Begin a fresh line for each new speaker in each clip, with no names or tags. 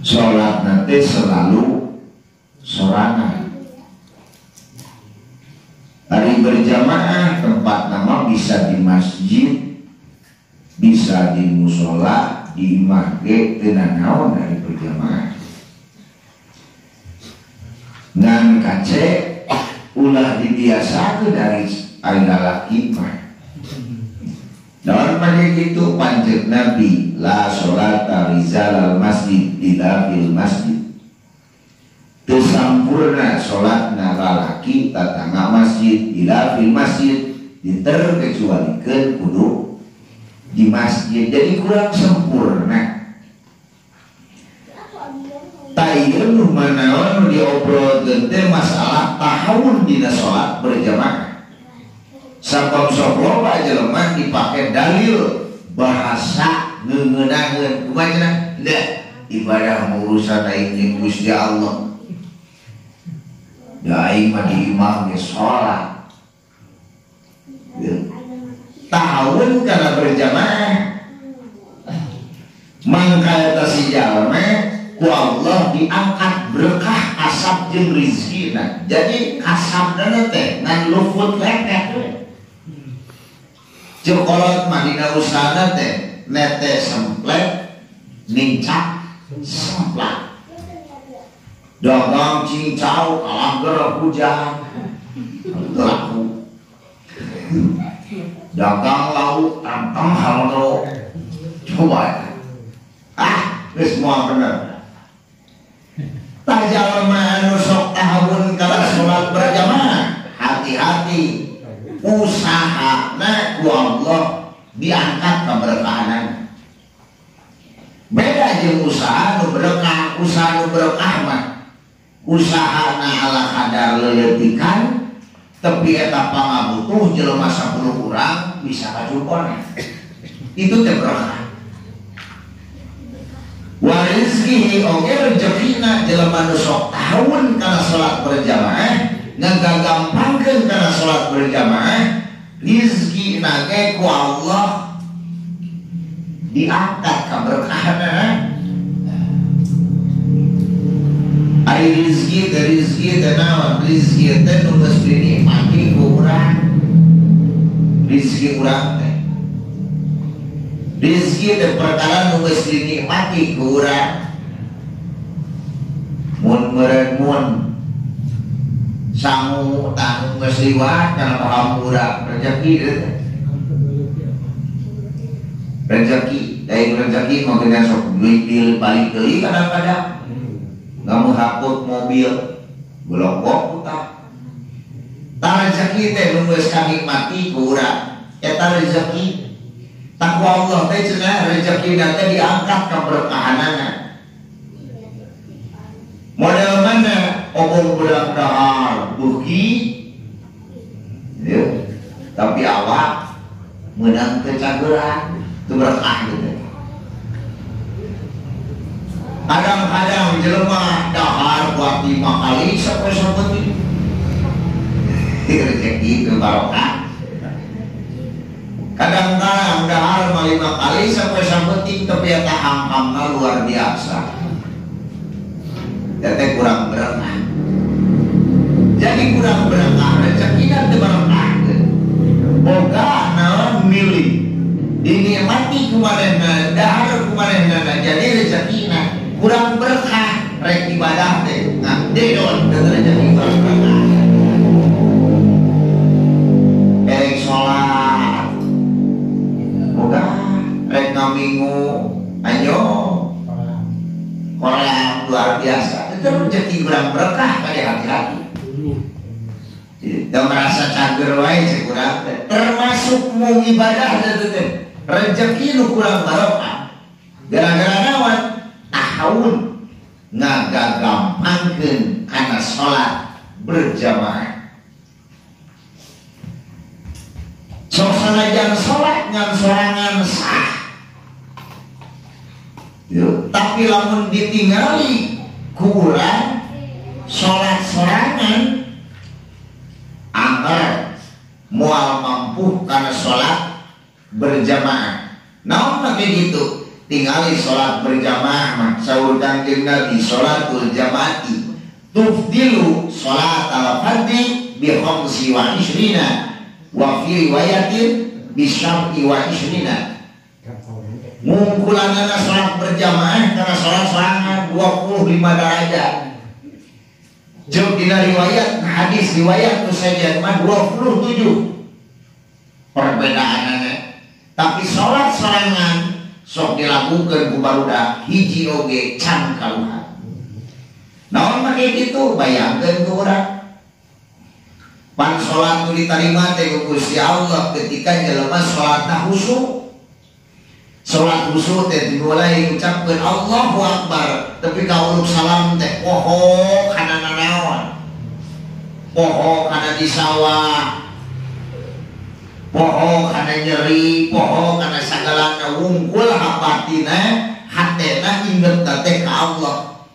Sholat nanti selalu sorangan. Hari berjamaah tempat nama bisa di masjid, bisa di musola, di imah ge teu nanaon hari berjamaah. Ngan kace ulah dibiasakeun dari ari lalaki mah. Naon make kitu panjeuk Nabi la sholata rizalal masjid ila fil masjid. Teu sampurna salatna lalaki tatangga masjid ila fil masjid diterkecualikeun kudu di masjid, jadi kurang sempurna. Tah ieu nu manaon nu diobrolkeun teh masalah tahun dina salat berjamaah. Sabab sok loba jelema dipake dalil bahasa ngeungeunangeun kumaha cenah da ibadah urusan aing jeung Gusti Allah. Da aing mah di imah ge salat. Tahun kana berjamaah mangka eta si jalma ku Allah diangkat berkah kasab jeung rizkina. Jadi kasabna teh ngan luput lepet. Jeung kolot mah dina usahana teh nete semplet nincak semplak. Dagang cincau kalah gerah hujan laku. Dagang lauk tantang halodo. Coba ah geus moal bener. Tah jalma anu sok tahawun kana salat berjamaah, hati-hati usahana ku Allah diangkat keberkahanan. Beda jeung usaha nu berkah, usaha nu berkah mah usahana ala kadar leuleutikan tapi eta pangabutuh jelema 10 urang bisa kacupon. Itu teh berkah. Wa rizqihi oge rezekina jelema nu sok tahun kana salat berjamaah ngagampangkeun kana salat berjamaah rizkina ge ku Allah diangkat kaberkahna. Ari rizki teh rizki teh naon? Rizki teh nu geus dinikmati ku urang. Rizki urang teh rizki teh perkara nu geus dinikmati ku urang. Mun meureun mun sangu tanggung geus liwat kana pahampura rezeki teh. Rezeki, dari rezeki mau kena sok duit bil balik deui kadang-kadang. Ngamu hakut mobil belokok utah. Tah rezeki teh nu geus kanikmati ku urang. Eta rezeki. Takwa Allah teh cenah rezekina teh diangkat kaberkahanana. Model mana? Obong bedak dahar beuki. Ya. Tapi awak meunang teu cageran. Itu berkah gitu. Kadang-kadang jelema dahar buat 5 kali sampai seperti rezeki itu barokah. Kadang-kadang dahar 5 kali sampai seperti tapi eta hangkamna luar biasa. Teh kurang berkah. Jadi kurang berkah rezekina teu berkah. Boga naon milik dinikmati kumanehna, dahar kumanehna, jadi rezekina kurang berkah rek ibadah teh ngabdedon teu rezeki kurang berkah. Erek salat boga rek ngamingu anyo kolam luar biasa itu rezeki kurang berkah pada hati-hati. Dan merasa cager wae cek urang teh termasuk mau ibadah teh rezeki nu kurang barokah gara-gara naon tahun ngagagampangkeun kana salat berjamaah. Sok sanajan salat ngan sorangan sah. Yo, tapi lamun ditingali ku urang salat sorangan angger moal mampu kana salat berjamaah. Naon make gitu? Tingali salat berjamaah mah saur Kangjeng Nabi salatul jamaati tufdilu salat al-fardhi bi khamsi wa ishrina wa fi riwayatin bi syab'i wa ishrina. Ngungkulanana salat berjamaah kana salat sorangan 25 derajat. Jeung dina riwayat hadis riwayat nu saja mah 27 perbedaanana. Tapi sholat sorangan sok dilakukan ku barudak hiji oge can kaluhan. Naon make kitu bayangkeun ku urang. Pan sholat nu ditarima teh ku Gusti Allah ketika jelema sholatna khusyuk. Sholat khusyuk teh dimulai ucapkeun Allahu Akbar tapi ka uruk salam teh poho kana nanaon. Poho kana di sawah. Poho kana nyeri, poho kana sagalana wungkul hapatina, hatena inget teh ka Allah.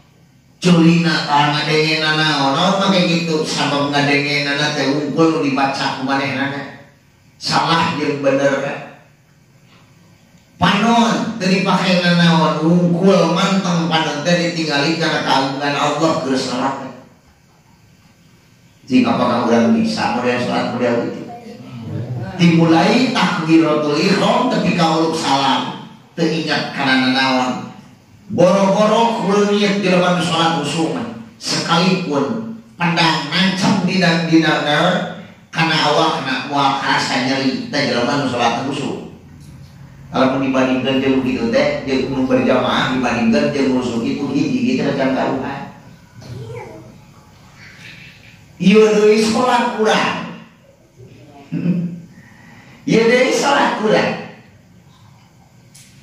Culina tah ngadengena naon, naon make kitu sabab ngadengenana teh wungkul nu dibaca ku manehna. Salah jeung bener. Panon teu dipake naon, wungkul manteng panon teh ditinggali kana kagungan Allah keur salat. Jika apakah urang bisa model salat model itu? Dimulai takbiratul ihram ketika uluk salam teu ingat kana nanaon. Boro-boro kuleungit di lawan salat khusyuk sekalipun pedang nancep dina dina naon kana awakna moal karasa nyeri teh jelema nu salat khusyuk. Kalau dibandingkan jeung kitu teh jeung nu berjamaah dibandingkan jeung nu kitu hiji kitu can karuhan. Ieu deui salat urang. Ieu deui salat urang.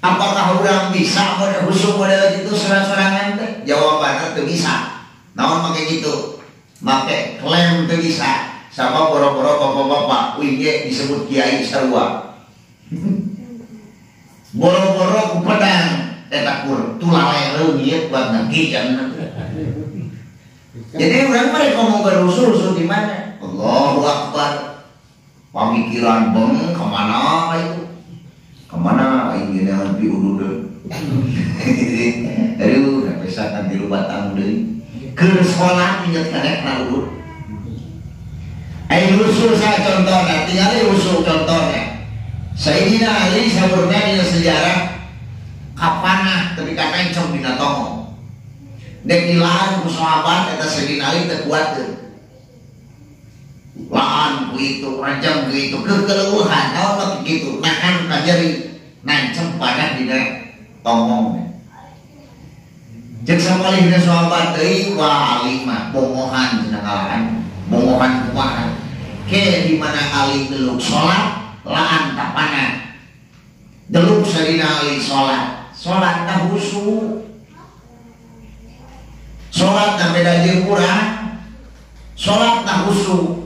Apakah urang bisa model khusyuk model gitu sorang-sorangan teh? Jawabannya teu bisa. Naon make gitu? Make klaim teu bisa. Sama boro-boro bapak-bapak uing ge disebut kiai sarua. Boro-boro ku pedang eta kur tulale leungit buat ngagi jangan. Jadi urang mah ngomong berusul-usul di mana? Allahu Akbar. Pamikiran beng kemana itu? Kemana aing geuneuhan pi udud deui. Aduh, pesakan tilu batang deui. Keur salat inget kana na udud. Aing usul saya contohna, tingali usul contohna. Sayyidina Ali saburna dina sejarah kapanah tapi kanancem dina tongo. Dek dilaan ku sahabat eta Sayyidina Ali teu kuat. Laan ku itu, rancam ku itu, kekeleuhan naon mah kitu, nahan ka jeri nancem panah dina tongong. Ceuk samalihna sahabat deui wah Ali mah bongohan cenah ngalahan, bongohan kumaha. Ke di mana Ali deluk salat, laan tapana. Deluk Sayyidina Ali salat, salat tah khusyuk. Salat na beda jeung urang. Salat tah khusyuk.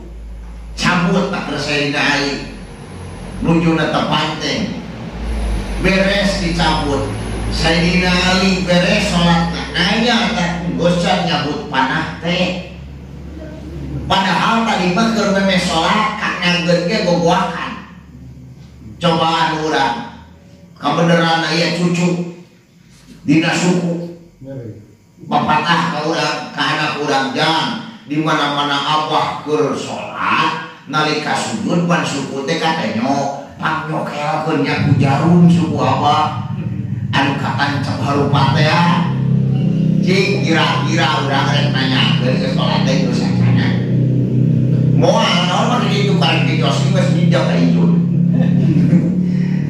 Cabut tak Sayyidina Ali. Nujuna tepanteng. Beres dicabut. Sayyidina Ali beres salat nanya teh gosan nyabut panah teh. Padahal tadi mah keur memeh salat kanyanggeun ge gogoakan. Cobaan urang. Kabeneran aya cucu dina suku. Papatah ka urang ka anak urang jang di mana-mana abah keur salat nalika sujud pan suku teh katenyo pangyokelkeun nya ku jarum suku abah anu katancep harupat teh cing kira-kira urang rek nanyakeun ke salat teh geus sacana moal naon mah di ditu karek dicos geus ninjak ka ijun.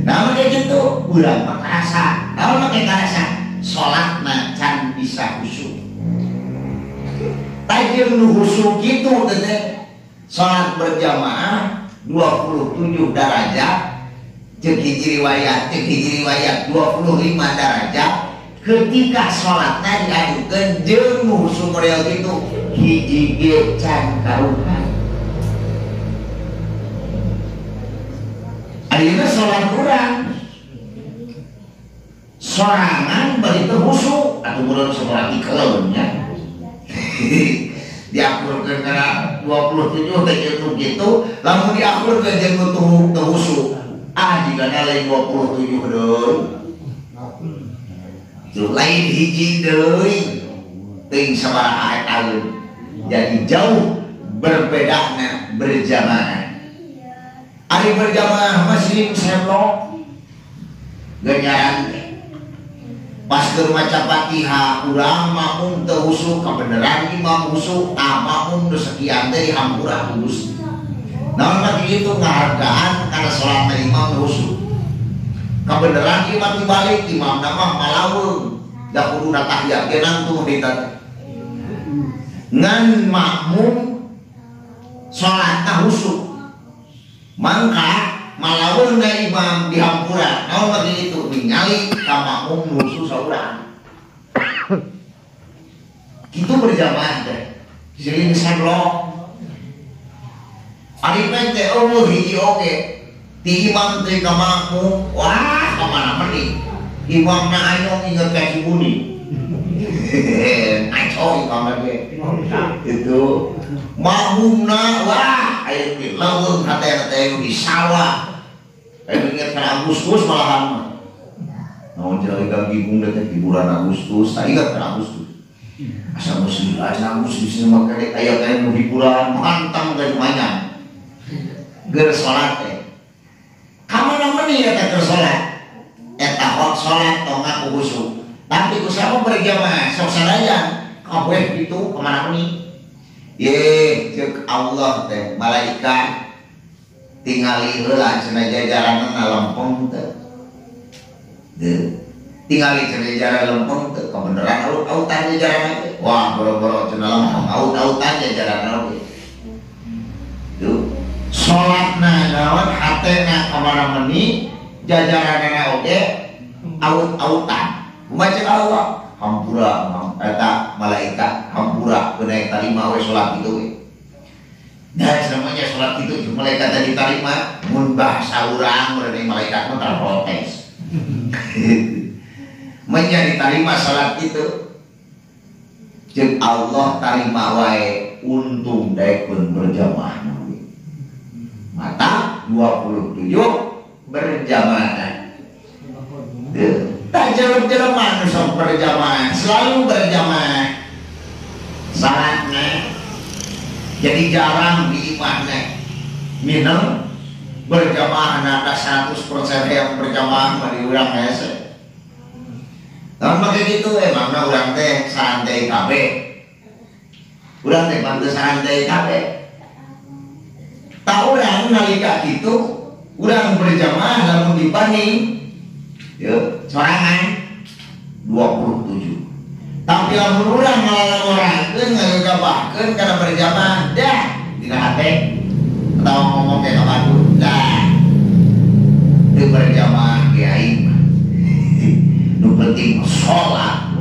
Nah make kitu urang mah karasa naon make karasa salat mah can bisa khusyuk. Tajil nu khusyuk kitu teh salat berjamaah 27 derajat ceuk hiji riwayat 25 derajat ketika salatna diadukeun jeung nu khusyuk model kitu hiji ge can karuhan. Ayeuna salat urang sorangan bari teu khusyuk atuh mun salat ikeleun nya. Diakurkeun kana 27 teh jeung kitu lamun diakurkeun jeung teu khusyuk ah jigana lain 27 deui lain hiji deui teuing sabaraha taun. Jadi jauh berbedana berjamaah. Ari berjamaah masih semlok genyaran teh. Pas keur maca Fatihah urang makmum teu khusyuk kabeneran imam khusyuk tah makmum nu sekian teh dihampura khusyuk. Naon mah kitu ngahargaan kana salatna imam khusyuk. Kabeneran imam dibalik imamna mah malaweung da kuduna tahiyat ge nangtung di teh. Ngan makmum salatna khusyuk. Mangka malaweung da imam dihampura naon mah kitu ningali ka makmum nu saurang. Kitu berjamaah teh. Siling semlok. Ari teh eueuh hiji oge ti imam teh ka makmum wah ka mana meni imamna ayo inget ka Cibuni. Ngaco imamna ge. Itu makmumna wah aya di leuweung hate-hate di sawah. Ayo inget ka Agustus malahan mah. Naon cenah ka gibung teh hiburan Agustus, tak inget ka Agustus. Asa muslim, asa Agustus mah kene aya kene nu hiburan mantang ka jumanya. Keur salat teh. Ka mana meni eta keur salat? Eta hok salat tong ngaku khusyuk. Tapi ku siapa berjamaah sok sanajan kabeh kitu ka mana meni. Ye ceuk Allah teh malaikat tingali heula cenah jajaranna lempeng teh. Deu tingali cenah jajaran lempeng teh kabeneran aut-autan jajaranna teh. Wah boro-boro cenah lempeng aut-autan jajaranna oge. Tuh salatna naon hatena ka mana meni jajaranna oge Aut-autan. Kumaha cek Allah? Hampura eta malaikat hampura keuna tarima we salat kitu we. Nah, namanya salat kitu malaikat tadi tarima mun bahasa urang urang malaikat mah protes. Menya diterima salat itu cek Allah tarima wae untung daekeun berjamaah mata 27 berjamaah. Tak jelem-jelema nu sok berjamaah, selalu berjamaah salatna jadi jarang di imahna minum berjamaah na 100% yang berjamaah mah di urang hese. Lamun make kitu emangna urang teh santai kabeh. Urang teh pantes santai kabeh. Tak urang nalika kitu urang berjamaah lamun dibanding yeuh sorangan 27. Tapi lamun urang ngalamorakeun ngagabahkeun kana berjamaah dah dina hate atawa ngomong ke ka batur dah teu berjamaah ge aing mah. Nu penting sholat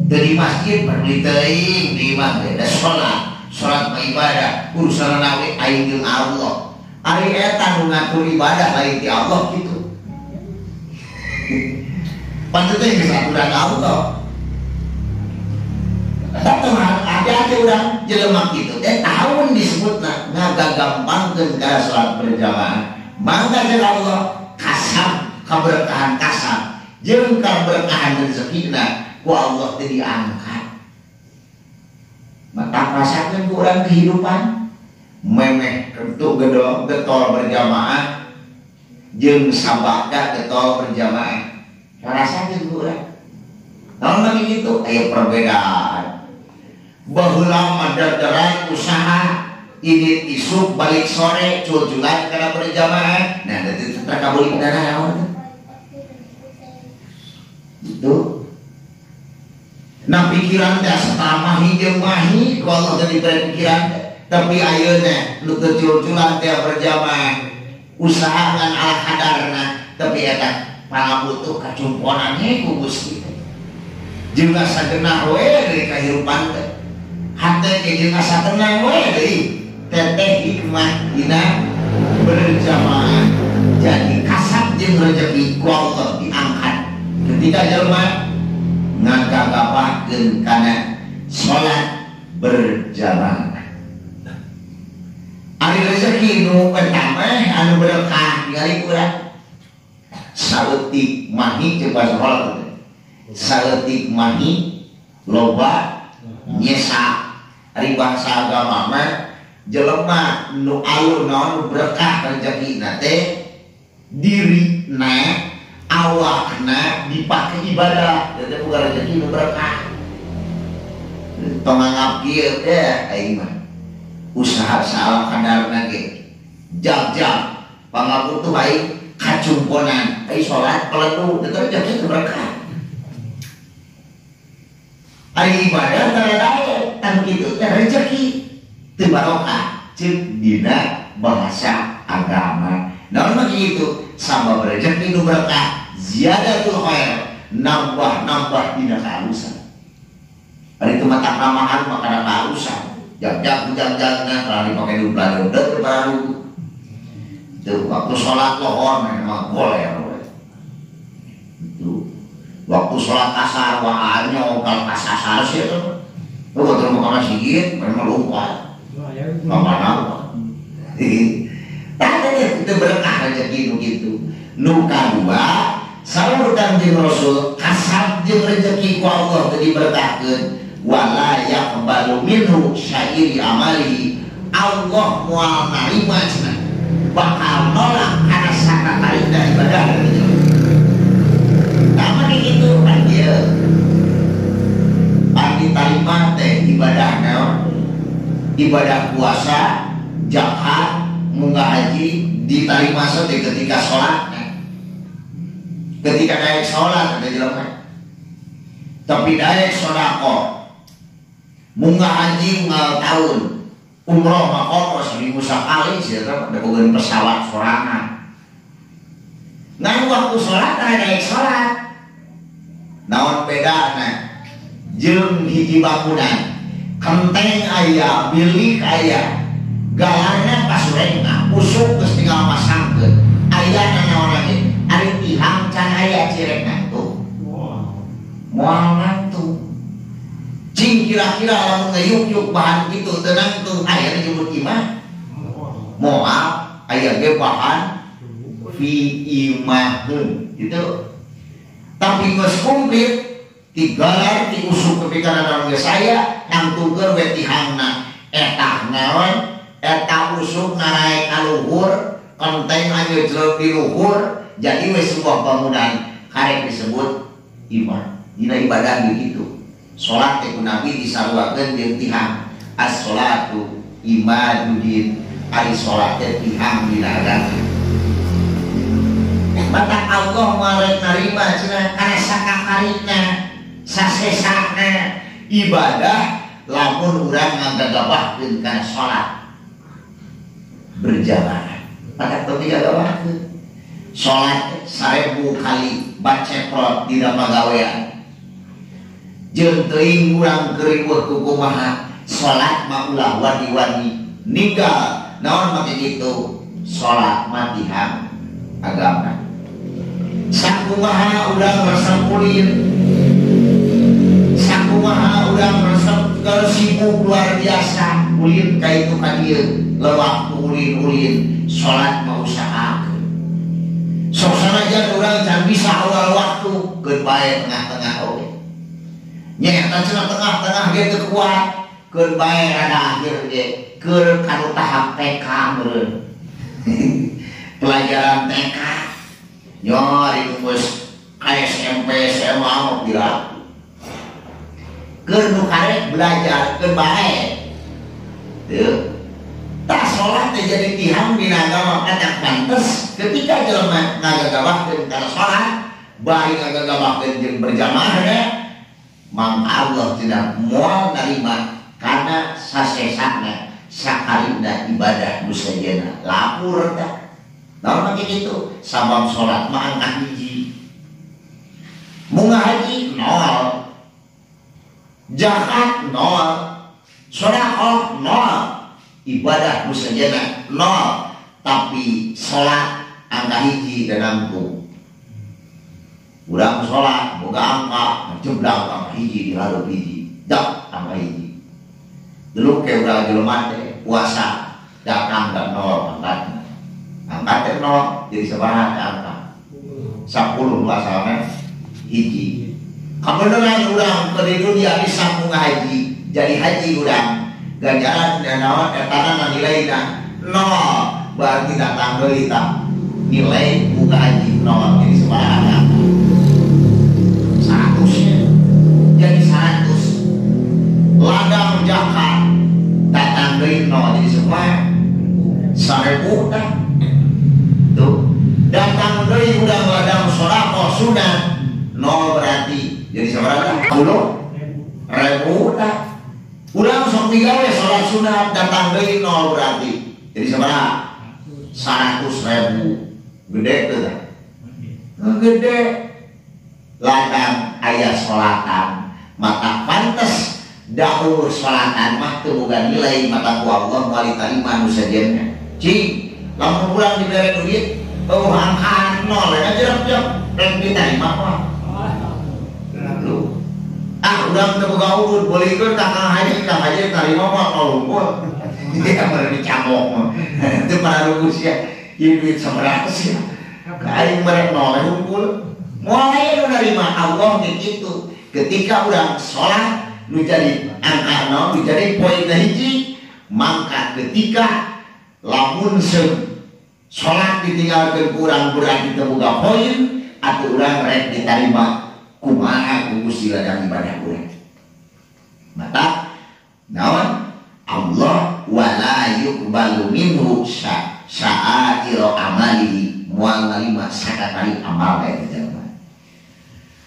di masjid peduli teuing di imah ge da sholat. Sholat mah ibadah urusan we aing jeung Allah. Ari eta nu ngatur ibadah lain ti Allah kitu. Pantes teh geus aturan Allah. Tah ada urang jelema kitu teh tahun disebutna ngagagampangkeun kana sholat berjamaah. Mangga jeung Allah kasab kaberkahan kasab jeung kaberkahan rezekina ku Allah teh diangkat. Maka rasakeun ku urang kehidupan memeh ketuk gedor getol berjamaah jeung sabada getol berjamaah. Rasakeun ku urang. Naon lagi kitu aya perbedaan. Baheula mah derderan usaha ini isuk balik sore cul-culan kana berjamaah. Nah teh terkabul naon teh? Itu. Nah pikiran teh asa mahi jeung mahi ku Allah teh diberi pikiran teh. Tapi ayeuna nu teu cul-culan teh berjamaah usaha ngan ala kadarna tapi eta palabutuh kacumponan ku Gusti teh. Jeung asa genah we deui kahirupan teh. Hate ge jeung asa tenang we deui. Teteh hikmah dina berjamaah. Jadi kasab jeung rezeki ku Allah diangkat. Ketika jelema ngagagapahkeun kana salat berjamaah. Ari rezeki nu pertama anu berkah ningali urang. Saeutik mahi jeung bahasa salat teh. Saeutik mahi loba nyesa. Ari bahasa agama mah jelema nu alus naon berkah rezekina teh dirina awakna dipake ibadah, jadi bukan rezeki nu berkah. Tong nganggap kieu teh aing mah. Usaha salah kadarna ge. Jam-jam pangabutuh aing kacumponan, aing salat peledu, eta rezeki teu berkah. Ari ibadah tara dae, tan kitu teh rezeki teu barokah ceuk dina bahasa agama. Naon mah kitu? Sabab rezeki nu berkah ziyadatul khair, nambah-nambah dina kaalusan. Ari itu mata ramahan mah kana kaalusan. Jam-jam jam-jamna kalau dipake nu bladeudeuk baru. Itu waktu salat lohor memang boleh. Itu waktu salat asar wah nyongkal kasasar sih itu. Lu batur mau ka masjid memang lupa. Mana-mana. Tah itu berkah rezeki nu kitu. Nu kadua saur Kanjeng Rasul kasab jeung rezeki ku Allah teh diberkahkeun wala yaqbalu minhu syairi amalihi. Allah moal narima cenah bakal nolak kana sakatarina ibadah gitu. Tah mah kitu pan ieu. Pan ditarima teh ibadah naon? Ibadah puasa, zakat, munggah haji ditarima teh ketika sholat. Ketika naik sholat ada jelema. Tapi naik sedekah, munggah haji unggal tahun, umroh mah komo seminggu sakali sih eta da boga pesawat sorangan. Ngan waktu sholat ada sholat. Naon bedana jeung hiji bangunan kenteng aya, bilik aya, galarna pasurengna, usuk geus tinggal masangkeun. Aya naon lagi? Ari tihang can aya cirek nangtung. Moal nangtung. Cing kira-kira lamun ngayuk-yuk bahan kitu teu nangtung aya disebut imah. Moal aya ge bahan fi imahun gitu. Tapi geus komplit tigalar ti usuk ketika naon geus aya nangtungkeun we tihangna eta naon eta usuk naraek ka luhur kenteng anu jelek di luhur jadi we sebuah bangunan karek disebut imah. Dina ibadah begitu salat teh ku Nabi disaruakeun jeung tihang as-sholatu imaduddin ari salat teh tihang dina agama. Mata Allah marek narima cenah kana sakakarina sasesana ibadah lamun urang ngagagabahkeun kana salat berjamaah. Mata teu digagabahkeun salat 1000 kali baceprot dina pagawean jeung teuing urang keur ku kumaha salat mah ulah wani-wani ninggal naon make kitu salat mah tihang agama. Sakumaha urang resep ulin, sakumaha urang resep sibuk luar biasa ulin ka itu ka dieu lewat ulin-ulin salat mah usahakeun. Sok sanajan urang can bisa awal waktu keun bae tengah-tengah oge. Nya eta cenah tengah-tengah ge teu kuat keun bae rada akhir ge keur kanu tahap TK meureun. Pelajaran TK nyari geus ka SMP SMA mah pira keur nu karek belajar keun bae teu tah salat teh jadi tihang dina agama eta pantes ketika jelema ngagagabahkeun kana salat bari ngagagabahkeun jeung berjamaah ge mangka Allah tidak moal narima kana sasesana sakalina ibadah nu sejenna lapur tah. Naon make kitu? Sabab salat mah angka hiji. Munga haji nol. Zakat nol. Sedekah nol. Ibadah nu sejenna nol. Tapi salat angka hiji dan nangtung. Urang salat boga angka jeblak angka hiji di hareup hiji. Dak angka hiji. Dulu ke urang jelema teh puasa datang dan nol angkatna. Angka teh nol jadi sabaraha angka 10 asalna hiji. Kabeneran urang keur di dunia bisa munga haji jadi haji urang ganjaran dan naon etana nilaina nol berarti datang deui tah nilai munga haji nol jadi sabaraha angka 100 jadi 100 ladang zakat datang deui nol jadi semua 1000 tah. Tuh datang deui urang ladang sedekah sunat nol berarti jadi sabaraha 10.000 tah. Urang sok migawe salat sunat datang deui nol berarti jadi sabaraha 100.000 gede teu tah gede ladang aya salatan mata pantes dahulu salatan mah teu boga nilai mata ku Allah moal ditarima nu sejenna. Cing lamun urang dibere duit eueuh angka nol ya jerep-jerep rek diterima mah. Lu ah urang teu boga urut bolehkeun ka Kang Haji tarima mah nol unggul. Dia mah dicamok mah. Teu pararugus sia. Ieu duit sabaraha sia. Aing mere nol unggul. Moal aya nu narima Allah ge kitu. Ketika urang salat nu jadi angka nol nu jadi poin hiji, mangka ketika lamun salat ditinggalkeun ku urang berarti teu boga poin atuh urang rek ditarima kumaha ku Gusti ladang ibadah urang. Mata naon Allah wala yuqbalu minhu sa'ira amalihi moal narima sakatali amal eta jelema.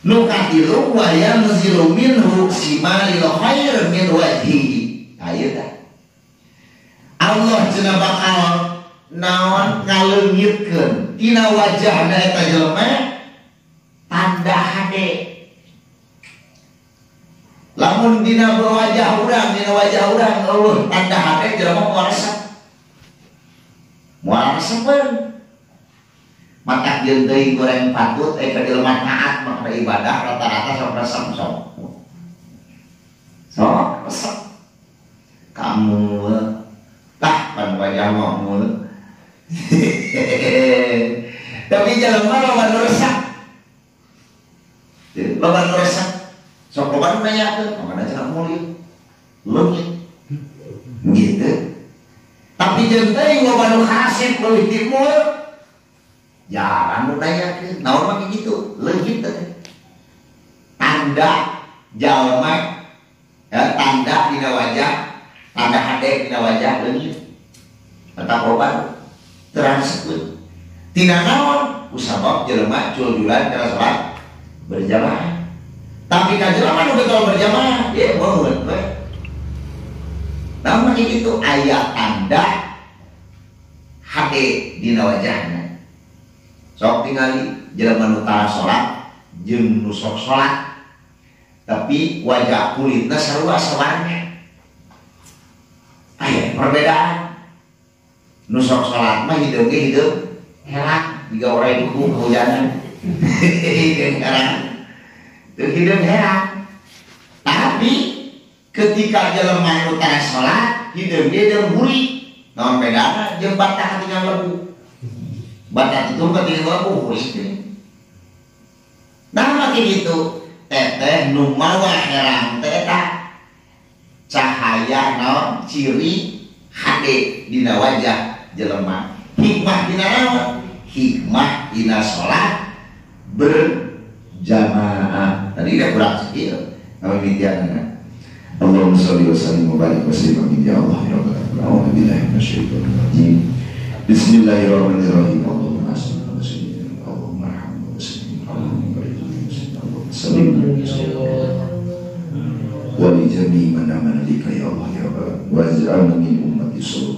Nu katilu wa yanzilu minhu simalil khair min wajhihi. Ayeuna Allah cenah bakal naon ngaleungitkeun tina wajahna eta jelema tanda hade. Lamun dina wajah urang, dina wajah urang eueuh tanda hade jelema moal resep. Moal resepeun. Matak jeung teuing goreng patut ka jelema taat mah ibadah rata-rata sok resep sok. Sok resep. Kamu tah pan wajah mah mul. Tapi jelema loba nu resep. Loba nu resep. Sok loba nu nanyakeun, "Mana cenah mul ieu?" Leungit. Gitu. Tapi jeung teuing loba nu kasep leuwih ti mul. Jarang nu nanyakeun, naon mah kitu, leungit teh. Tanda jalma ya, tanda dina wajah, tanda hade dina wajah leungit. Eta loba terasekeun. Tina naon? Kusabab jelema culjulan kana salat berjamaah. Tapi ka jelema nu getol berjamaah, ieu meureun we. Naon mah kitu aya tanda hade dina wajahna. Sok tingali jelema nu tara salat jeung nu sok salat. Tapi wajah kulitna sarua sawarna. Aya perbedaan. Nu sok salat mah hideung ge hideung herang, jiga orai duku kehujanan. Hideung herang. Teu hideung herang. Tapi ketika jelema nu tara salat, hideung ge hideung huri. Naon bedana jeung bata katingal lebu. Bata itu katingal lebu huri teh. Nah mah kitu teteh nu mawa herang teh eta cahaya naon ciri hade dina wajah jelema. Hikmah dina naon? Hikmah dina salat berjamaah. Tadi udah kurang sekieu ngamimitianna. Allahumma sholli wa sallim wa barik wa sallim amin ya Allah ya rabbal alamin. A'udzu billahi minasyaitonir rajim. Bismillahirrahmanirrahim. Allahumma sholli wa sallim. Allahumma arhamna wa sallim. Allahumma barik wa sallim. Allahumma sallim wa li jami'i man amana bika ya Allah ya rabbal alamin. Waj'alna min ummati sallallahu